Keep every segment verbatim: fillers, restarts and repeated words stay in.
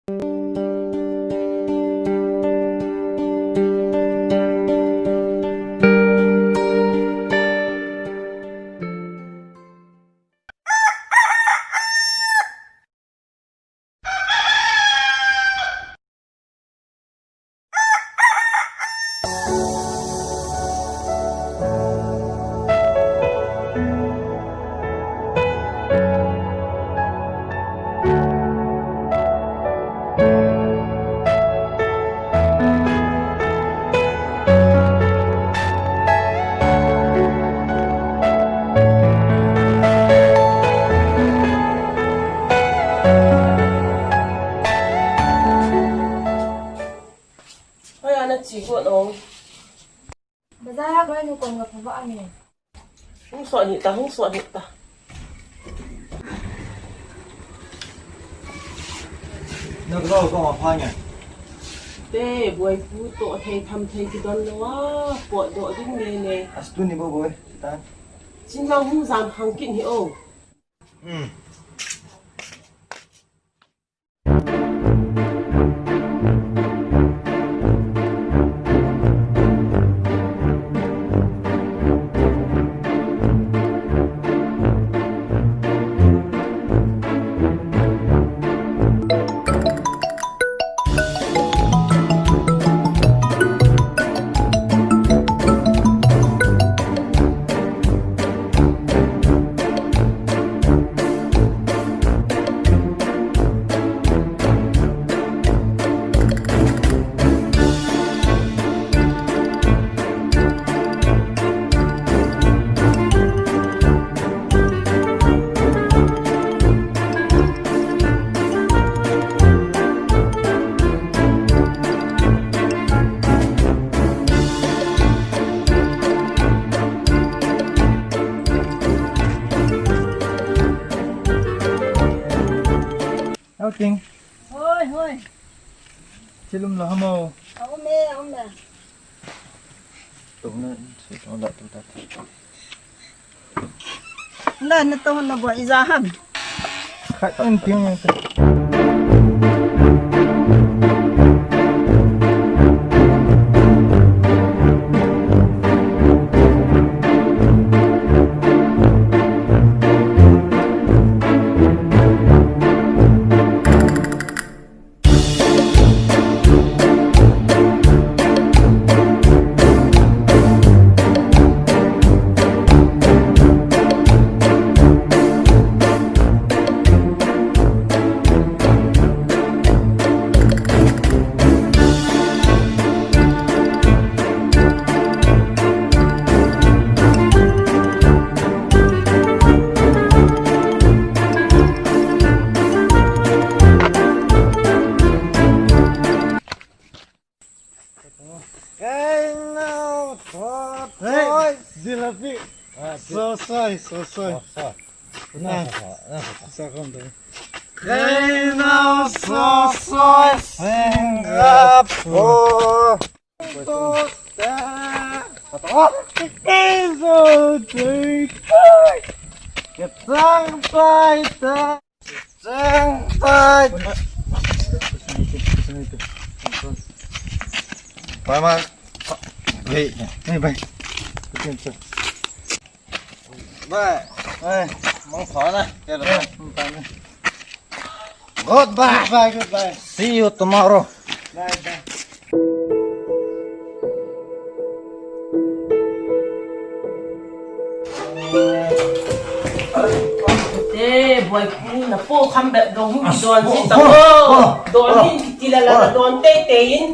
Hoi, ana chi go no. Bazar a koi nu kom ga phava ani. Hung so ni ta, hung so ni ta. Na ko ko ma pha nya. Te, boi pu to thei tham thei ki don lo a, po do ding ne ne. As tu ni bo boi, ta. Chin lang hung jam hang kin hi o. Hmm. Outing. Hoi, hoi. Thil um lou ham o? A um e, a um e. Tung na, si tung da, tung da. Na, na tung na bo ija ham. Khat un ting. Hey, jalebi. Ah, so soy, so soy. Oh, soy. Na. Na, na, na. Sa kon de. Hey, now, so soy, Singapore. Hey, so soy. Get some fighter. Seng pai. Pai ma. Hei. Hei, pai. Pai. Pai. Mang pha na. Ke lo. Pai. Goodbye. Goodbye, goodbye. See you tomorrow. Bye, bye. Te, boi pu, na po kham bep dong hung kidon si ta o. Don hin kiti la la, don tei tei in.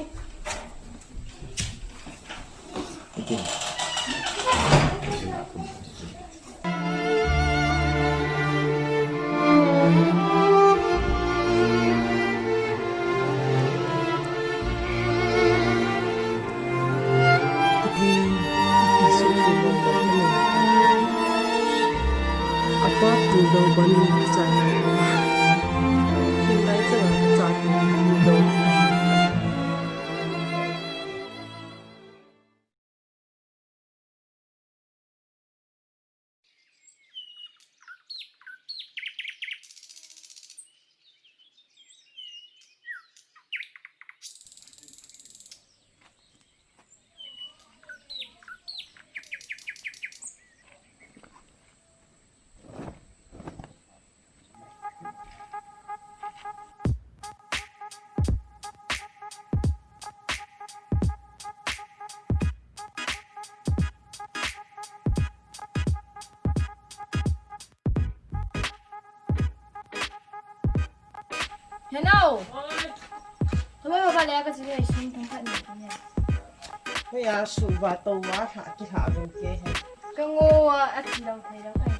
Hello. Hello, ba le ka chi le sum thang khat ni ne. Hoiya suva toh va lha kilha ven ke he. Ka ngo a, a thi lo thei lo ka he.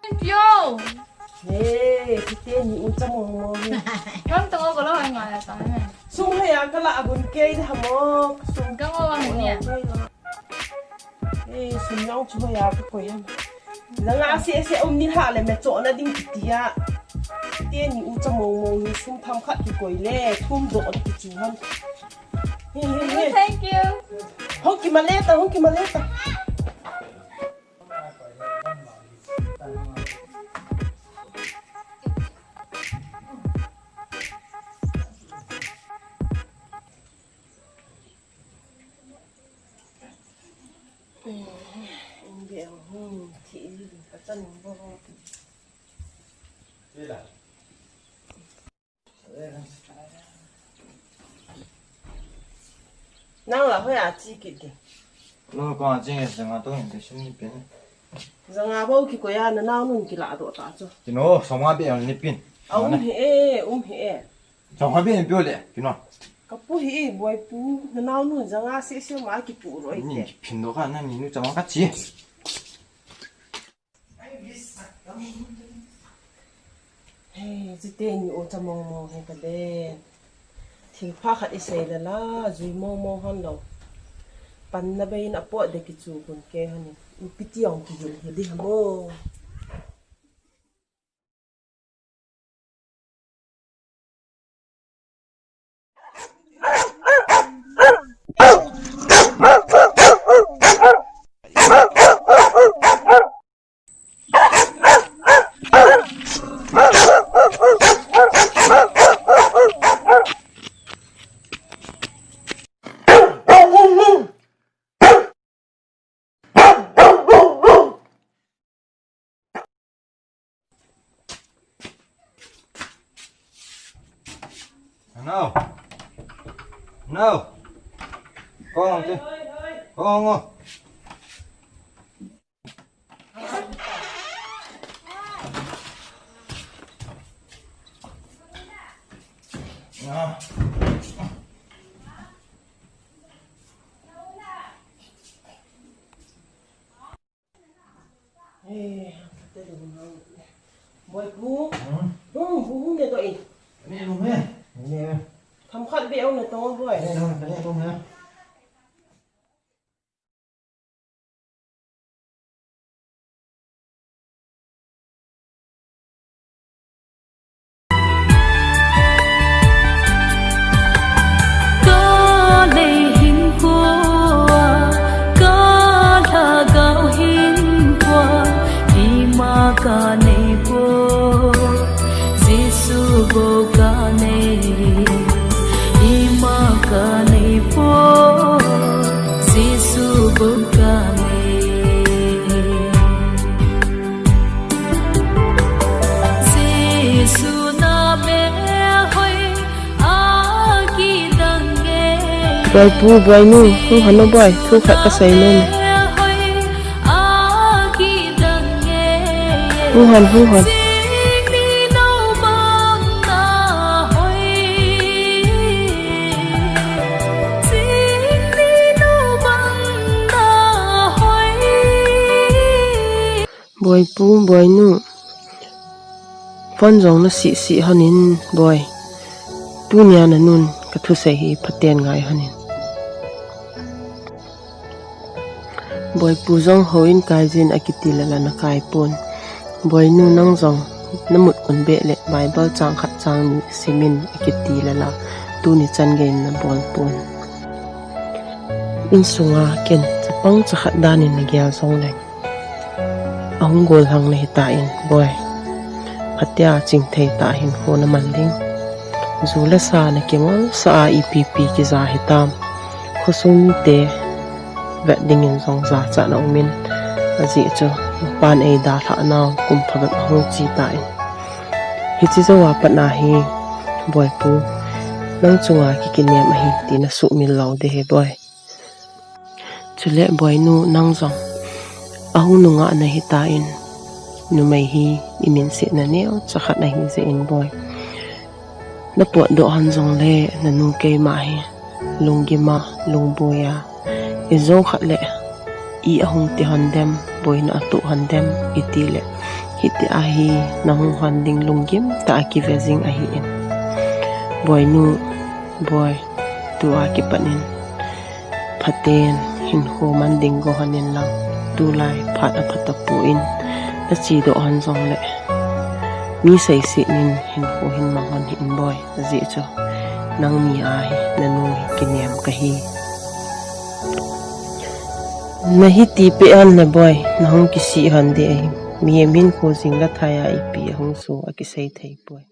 Thank you. Hey, tite ni u cha mong mong ni. Kam to ko lo ngai la ta ne. Sum hoiya ka la gun ke de ha mo. Sum ka ngo wa mo ni a. Ei, sum jong chu hoiya ka koi ham. Janga sese um ni lha le me chohna ding kiti a. Tite ni u cha mong mong ni sum themkhat kikoi le, thum doh ding kichu ham. Hey, hey, hey. Thank you. Hung kimat le ta, hung kimat le ta. Nang la hoiya chi kit ding. Lo ko a chi nge janga to hin te sum ni pen. Janga bou kikoi a na nao nun kila doh ta chu. Kino, soma be ni pen. A um hi e, um hi e. Soma be ni pe le, kino. Ka pu hi e, boi pu, na nao nun janga sese ma kipu loi te. Ni phin doh ka na ni nu cha ma ka chi. Hey, chite ni u cha mong mong he ka le. Thil pha khat i sei le la, jui mong mong han lo. Panna bei in a pot de kichu kun ke han in. Ipi ti ong kihil hil di ha mo. Nao. Nao. Kong te. Kong o. Ah. Eh, boi pu. Hmm? Hmm, bu hung ne to in. Ne lo me. Ne. Themkhat be ong ne to boi. Ne lo, ne lo me. Ka lei hinkho, ka lhagao hinkho, ima ka nei poi, Jesu bou ka nei, ima ka nei poi, Jesu bou ka nei. Boi pu, boi nu, hung hon o boi, thu khat ka sei nom e. Hung hon, hung hon. Boi pu, boi nu. Phone jong na sih sih hon in boi. Tunia na nun ka thusei hi phaten ngai hon in. Boi pu jong houin kai jin a kiti le la na kai pon. Boi nu nang jong na mut kun be le Bible chang khat chang ni simin a kiti le la tuni chan gei na bol pon. Insunga ken chapang chakhat dan in na gel jong leng. Ahung gollhang na hita in, boi. Phatea chingthei tah hinkho na man ding. Ju le sa na kingol sa a ipi pi kija hitam. Khosung mite vet dingin jong jachat na um in. Ajeh chu, pan ei dalhah nau kum phabep ahung che ta in. Hiche jou a pat na hi, boi pu. Nang chunga kikinem ahi ti na sumil lou ding ahi, boi. Chule boi nu nang jong ahung nungah na hita in, numei hi i minsetna neocha khat ahi jeh in boi. Na potdoh hon jongle nanu keima hi lunggim a, lungboi a, ijou khat le i ahung ti hon dem, boina atoh hon dem, iti le, hiti ahi, nahung hon ding lunggim tah a kive jing ahi in. Boinu, boi, tua kipat in phaten hinkho man ding go hon in lang, tulai phat apha tapon, na chedoh hon jongle mi seiset in hinkho hin mang hon hih in boi, ajeh chu nangni ahi, nanu hi kinem kahi. Na hiti peh hon le boi, nahung kisih hon ding ahi. Mihem hinkho jing le thai a ipi ahung so akisei thei poi.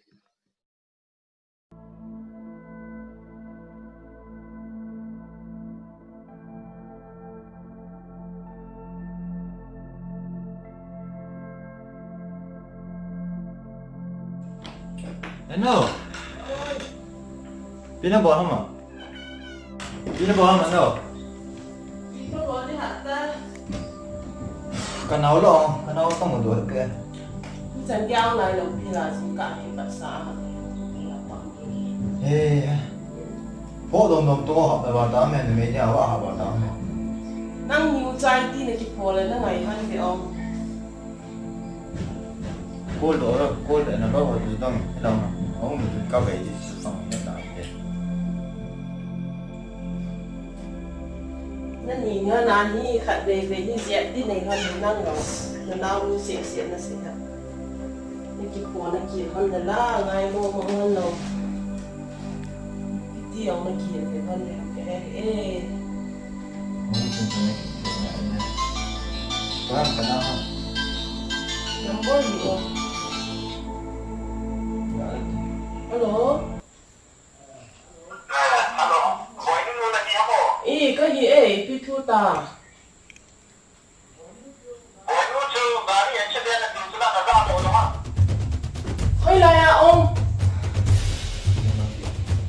Hello. Pina bol hama. Pina bol hama no. Ka nao lo, ka nao ka mu do ke. Chan kiang lai lo pi la sin ka hin ka sa ha. He. Ho dom dom to ha ba ta me ne me nya wa ha ba ta me. Nang niu chai ti na ki pol na ngai han de ong. Kol do ro, kol de na ro ho tu dong, hello na. Ong mu ka bai di sa song ne ta ke. Nani nga nani khat veve ni jep di nei hon nang lo. Na nau nu se se na se ha. Ni ki ko na ki hon da la ngai mo mo hon lo. Ti ong na ki ke hon le ke he e. Number ni o. Hello. Hello, boinu nu na dia mo? Eh, ka hi eh, ipi thu ta. Boinu chu gari accident a tu chu la na ga mo lo ha. Hoi la ya ong.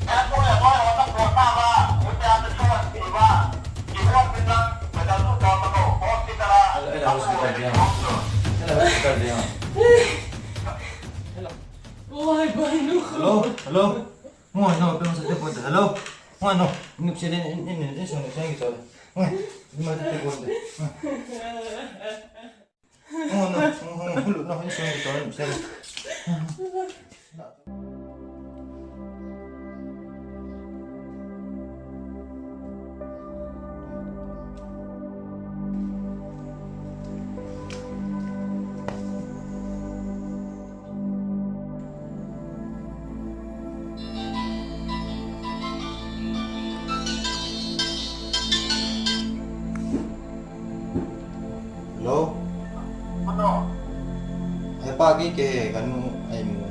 Eh, boy, boy, wa ta ko ta ba, u ta ta chu wa ti ba. Ki ko ti ta, ma ta tu ta ma ko, hospital a. Hello, hello, hospital dia. Hello, hospital dia. Hello. Boy, boy, nu. Hello, hello. Ngo no, pe mo sa te ponte. Hello. Ngo no. Ni pse le ni ni ni so ni so ni so. Ngo. Ni ma te ponte. Ngo no. Ngo no. Ni so ni so ni so. Hello? Hello? He pa, kei kei, ka nu ahi mo.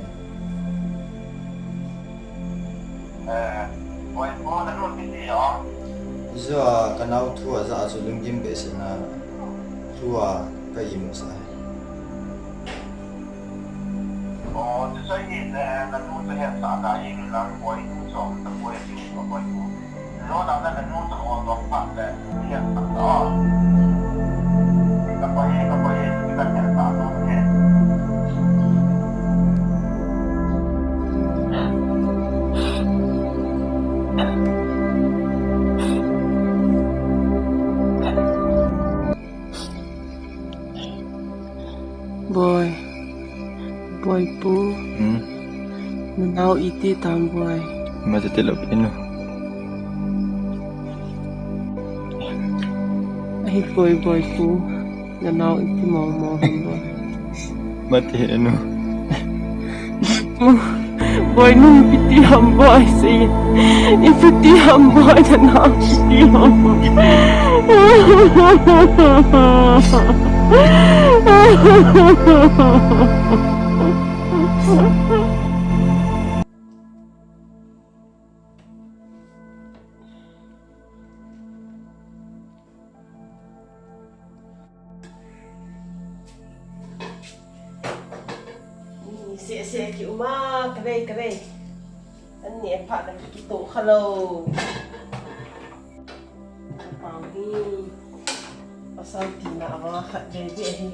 Eh, oi, mo na nu ti ti o. Ijou a ka nau thu aja chu lunggim behseh na thu a ka imu sa. Boi. Boi pu. Hmm. Nanao iti tam boi. Mati tilo pinu. Ahi boi, boi pu. Nanao iti mo mo ham boi. Mati enu. Boi nu, ipi ti ham boi, sei. Ipi ti ham boi, nanao ipi ti ham boi. Ni seh seh ki um a, ka vei, ka vei. An neh phat le kitoh kha lou. Chapang hi pasal tina avanga khat vei vei ahi.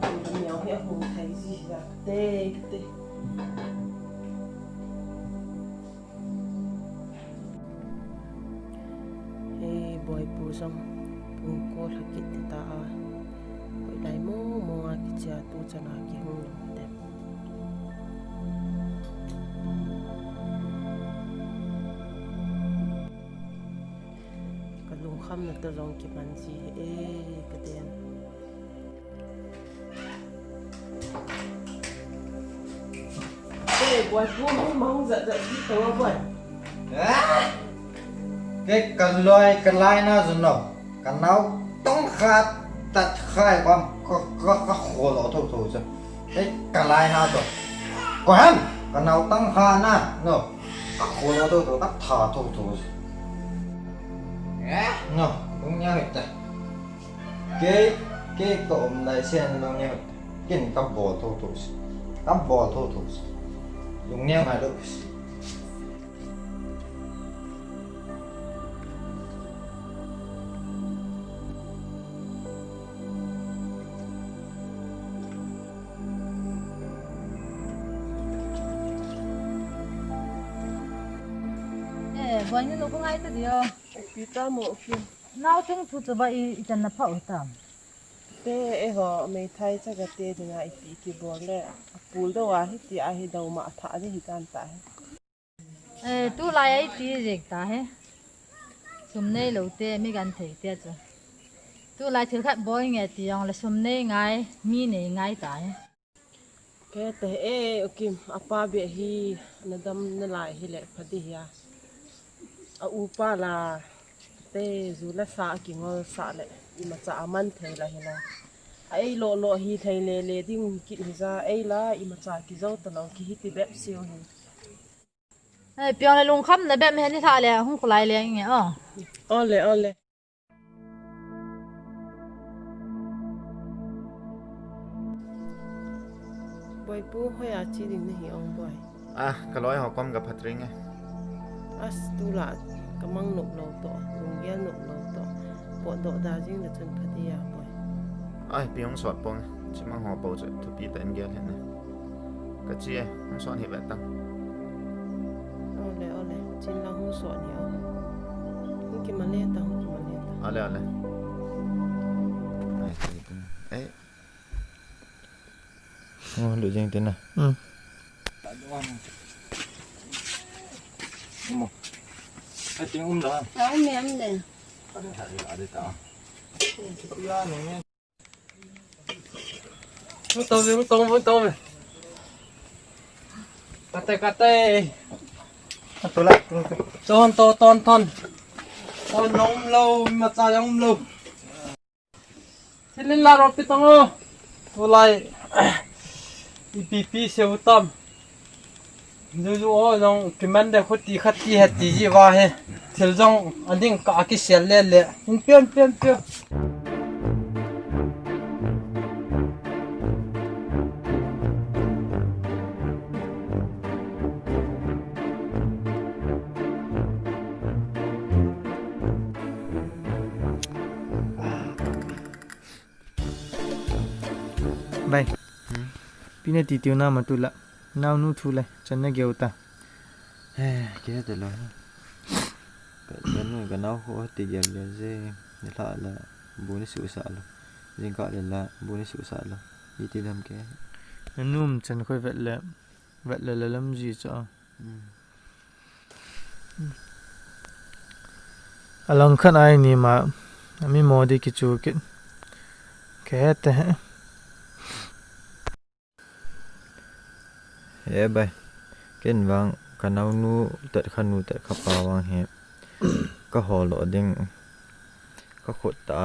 Ni neo hi ahung thei ji hi la kate, kate. Boipu jong pung ko lha kit ti ta a. Hoilai mong mong a kichia tu chan a kihung lou te. Ka lungkhamna toh jong kiman ji hi e, ka den. Eh, boy, bu mu mang zat zat ji to, boy. Eh? Kei ka loi ka laina jun no. Ka nao tong khat tat khai bam ka, ka, ka khol o tho tho chu. Kei ka laina to. Ko ham? Ka nao tong kha na, no. Ka khol o tho tho, ka tha tho tho chu. Eh? No, lung nia hita. Kei, kei ka um lai sen lung nia hita. Ken ka bol tho tho si. Ka bol tho tho si. Lung nia ngai lo si. Eh, boy, nu ko ngai ta dia. Pi ta mo, pi. Nao chung thu chu ba i, i chan na pha u tam. Te, eiho, meithai chaga te dinga ipi kibol le, apul dou a hiti a hi dou ma a tha ni hi tan ta hi. Eh, tulai a iti jeng ta hi. Sum nei lou te, mi gan thei te chu. Tulai thil khat boi nge ti jong le sum nei ngai, mi nei ngai ta hi. Kei te e, u Kim, apa beh hi na dam nalai hi le pha di hi a. A upa la te ju le sa a kingol sa le imacha a man thei la hi la. A ei lo lo hi thei le le ding kit hi ja, ei la imacha kijo ta lo ki hi ti bep siu hi. Ei, piang le lungkham na bep he ni tha le, hung khulai le nge o. Ole, ole. Boipu, hoiya che ding nahi ong boi? Ah, ka loi ho kom ka phat ring e. As, tulai ka mang nop lou toh, lunggel nop lou toh. Potdoh da jing le chun pha dia boi. Ai, pi hung sot pong e. Chi mang ho po chu thupi ta in gel hen e. Ka chi e, hung sot hi ve tang. Ole, ole. Chin lang hung sot hi o. Hung kimale ta, hung kimale ta. Ole, ole. Ai, chi. Ei. Oh, lu jing tin na. Hmm. Ai, ting um da. Ah, um em de. Ada ta, ada ta. Hung to ve, hung to, hung to ve. Kate, kate. Atu la, atu la. Ton to, ton, ton. Ton um lou, imacha um lou. Thil in la ro pi tang o. Tulai. Ipi pi se u tam. Ju ju o jong kiman de khuti khat ti he ti ji va he. Thil jong ading ka kisel le le. In pian pian pian. Bai. Hmm? Pi nati tiu na ma tu la. Naonu thu le, chan na geu ta. Eh, ke te lo. Ka, ka nu, ka nao ho ti gel gel je. Ni la la, bu ni su sa lo. Jing ka le la, bu ni su sa lo. Iti dam ke. Na num chan khoi vet le, vet le la lam ji cha. Hmm. Alang khat ai ni ma, ami mo di kichu kit. Ke te he. He bai. Ken vang ka naonu tat kha nu tat kha pa vang he. Ka hol lo ding. Ka khut ta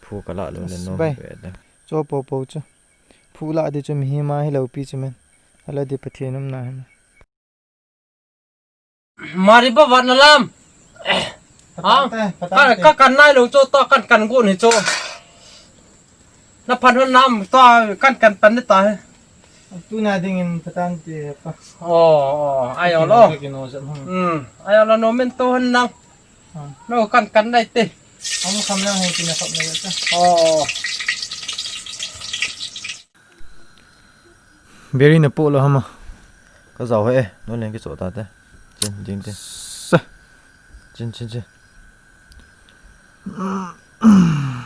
phu ka la lo le nom bai. Ve da. Cho po po chu. Phu la di chu mihem a hi lo pi chu men. Ala di Pathen um na hin. Mari ba vat na lam. Ha? Patante, patante. Ka, ka kan nai lo cho ta kan kan gon hi cho. Na phan hon nam ta kan kan pan ta he. Tu na ding in patante pa. Oh, oh, ai lo. Kino, kino, hmm. Hmm, ai lo no men to hon nang. Hmm. No kan kan nai te. Am kham lang he kina khap na ta. Oh. Beri na po lo hama. Ka zau he, no leng ki cho ta te. Chin, ding te. Sa. Chin, chin, chin. Ah! Ah!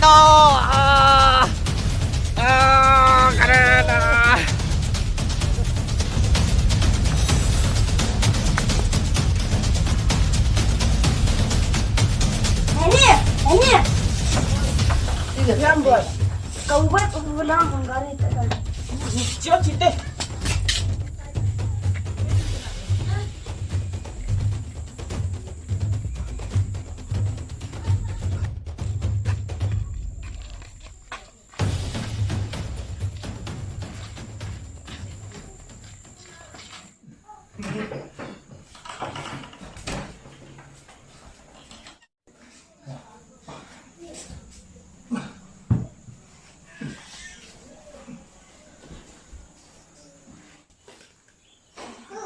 No! Ah! Ah! Karena! Ini, ini. Yang bos. Kau buat ulang gari tak ada. Jom sini.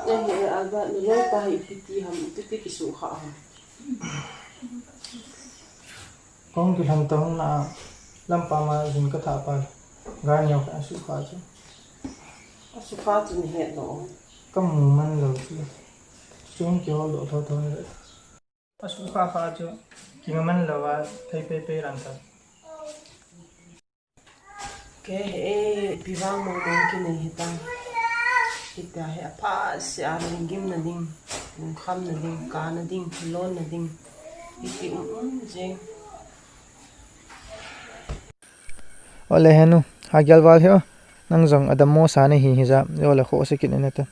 Eh, eh, Albert, naloi pa hi ipi ti ham, ipi ti kisuhkhah ham. Kong kilhon tong na lampa ma jin ka tha pa. Ga neo ka suhkhah chu. Asuhkhah chu nahet lou. Ka mu man lou chu. Chung kihol lou tho tho ni. Asuhkhah kha chu, kinga man lou a, thei pei pei ran ta. Kei hi, ipi vang mong mong kinei hitam. Hitia hi apha seh a lungkim na ding, lungkham na ding, ka na ding, lon na ding. Hiti um um jeng. Ole henu, ha gel val hi o. Nang jong adam mo sa nahi hija, ole kho se kin ene te.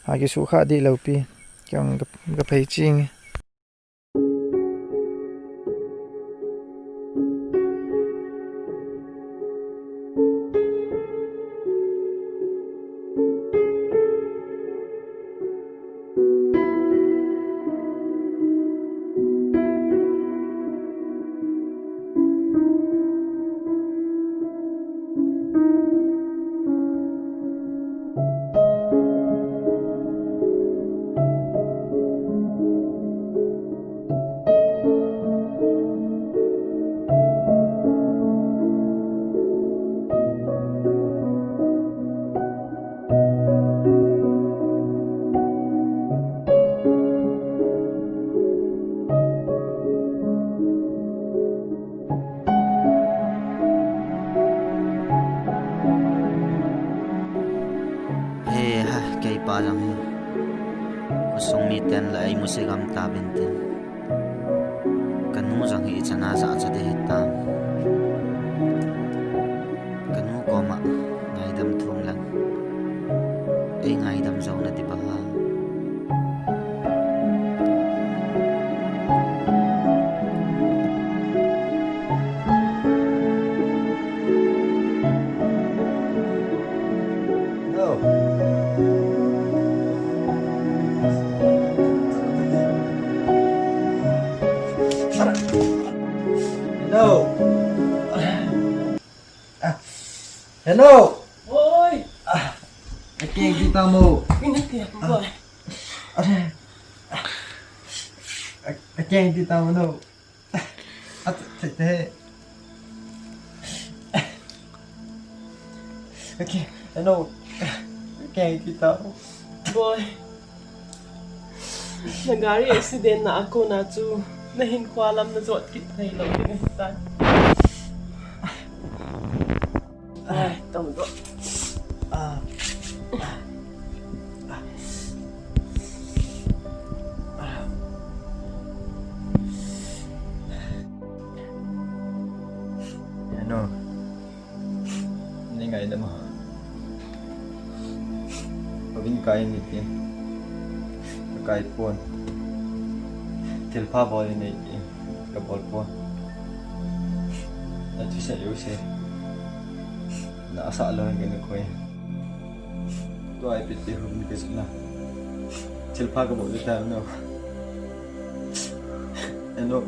Ha kisuhkhah di lou pi. Kei ong ga, ga phei ching. He ha, kei pa jong hi. Khosung miten la eimu se gam ta ben tin. Ka nu jong hi ichan a jachat ding hitam. Ka nu koma ngaidam thum lang. Ei ngaidam jou na ti pa ha. Hello. Hello. Ah, hello. Oi. Ah, akeng ti tamo. Ina ti ako. Ah. Are. Ah, akeng ti tamo no. At, te, te. Okay, ano? Akeng ti tamo. Boy. Na gari accident na a kona chu, na hinkho lam na jot kit thei lou ding ahitai. Ai, tong do. Ah. Ah. Ah. Ano? Nei ngaidam a. Ka vin kai ni ti. Ka kai pon. Thilpha bol ni nei ti. Ka bol pon. Na thusei u se. Na asah lou in ka na koi. Tua ipi ti hum ka jin na. Thilpha ka bol di ta no. Ano.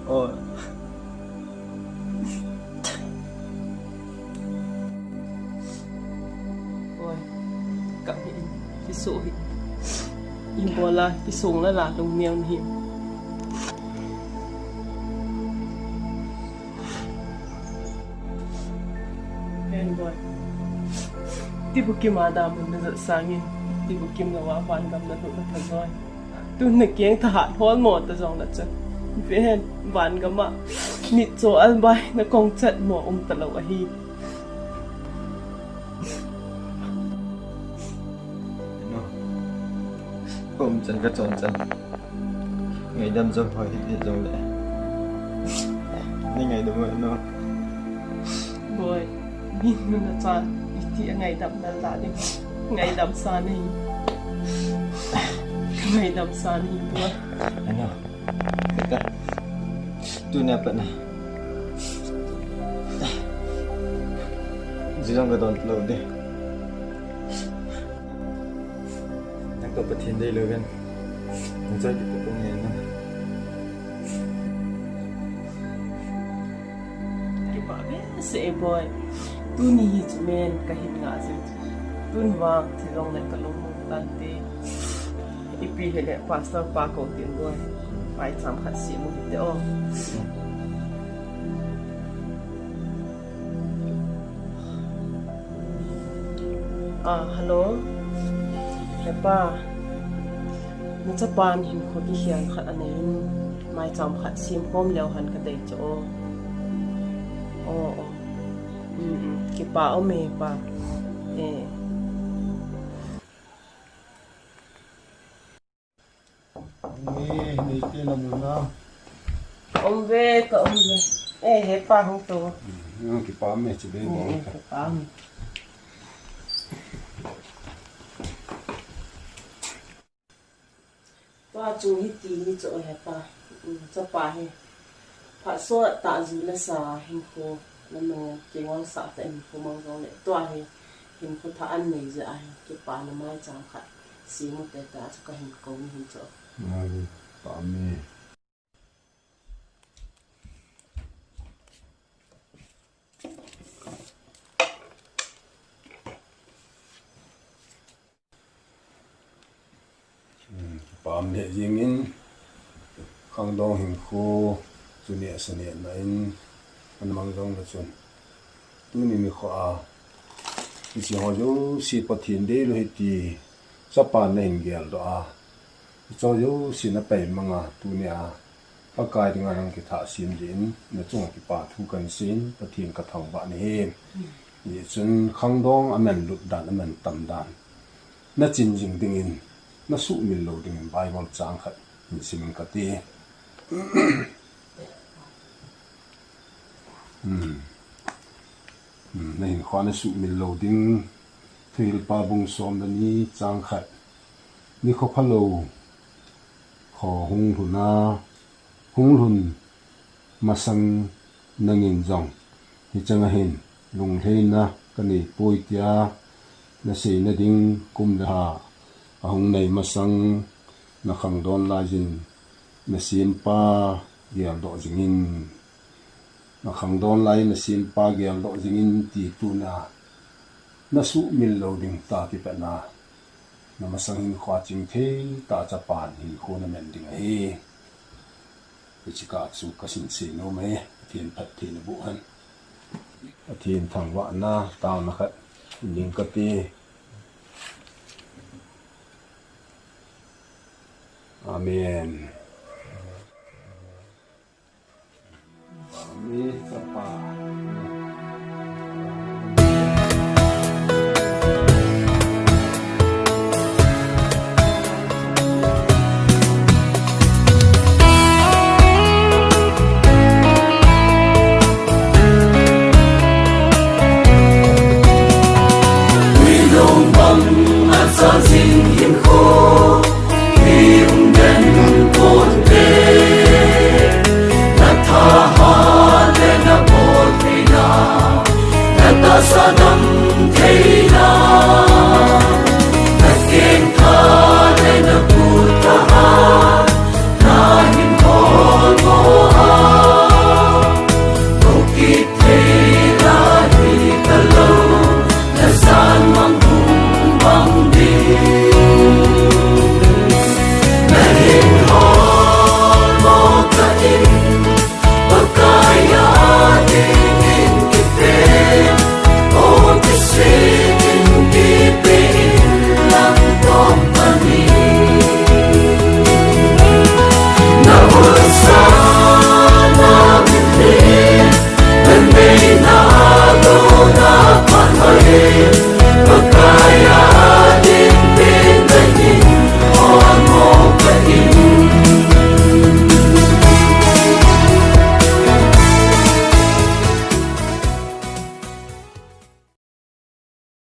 Oi. Oi. Ka hi. Kiso hi. Ibola, kisong la la lung neo ni. Ken boy. Tibukim a damun na jat sangin. Tibukim la wa van gam na lut na ta joi. Tun na keng thahat hol mo ta jong la chun. Ven van gam a. Mit cho al bai na kong chat mo um ta lo ahi. No. Kom chan ka chon chan. Ngaidam jong hoi hit hit jong le. Ni ngaidam mo no. Boy, min nu na chan, iti a ngaidam na la ding. Ngaidam sa ni. Ngaidam sa ni boy. Ano. Beta. Tu na pa na. Jilong ka don lo de. Nang to Pathen dei lo gan. Nang chai ki to ko ngen na. Kipa behseh e boy. Tuni hi chu men ka hin ngah jing. Tun vang thilong le ka lungmong tante. Ipi hile pastor pa ko tin boy. Maicham khat sem u hite o. Ah, hello. Hepa. Na chapan hinkho kikhel khat anei in, maicham khat sem khom leu hen ka dei chu o. O, o. Mm, mm. Kipa um e, hepa. Eh. Ni, ni te na mu na. Um ve, ka um ve. Eh, hepa hung to. Hmm, kipa me chu ve. Hmm, kipa me. Pa chu hiti hi chu hepa. Hmm, chapa hi. Phat sot tah ju le sa hinkho. Lamang kingol sa ta hinkho mang jong le. Tua hi hinkho tha an nei je a hi. Kipa na maicham khat. Simu te ta chu ka hin ko ni hin chu. Ngai, pa mi. Hmm, pa mi jing in, khangdong hinkho, chu ni a sa ni na in, an mang jong le chun. Tuni nikho a, hiche ho jouse Pathen dei lo hiti, chapa na hin geldoh a. Hiche ho jouse na pei mang a, tuni a, Pakai dinga nang kithah sem jeh in, na chunga kipa thu kan sei in, Pathen ka thangvah nahi. Hijeh chun khangdong a man lut dan, a man tam dan. Na chin jing dingin, na suhmil lou dingin Bible chang khat hin sim in kati. Hmm. Hmm, na hinkho na suhmil lou ding, Thuhilpa bung som le ni chang khat. Nikho phalou kho hung lhun a, hung lhun masang nangin jong, hicheng a hin lunglhaina ka nei poi tia na seina ding kum le ha a hung nei masang na khangdon laiyin na sempa geldoh jingin. Na khangdon lai na sempa geldoh jingin ti tuna na suhmil lou ding tah kipatna. Na masang hinkho chingthei tah chapan hinkho na man ding ahi. Hiche kah chu ka sin sei nom e, Pathen phatthei naboh hen. Pathen thangvahna taona khat ning kati. Amen.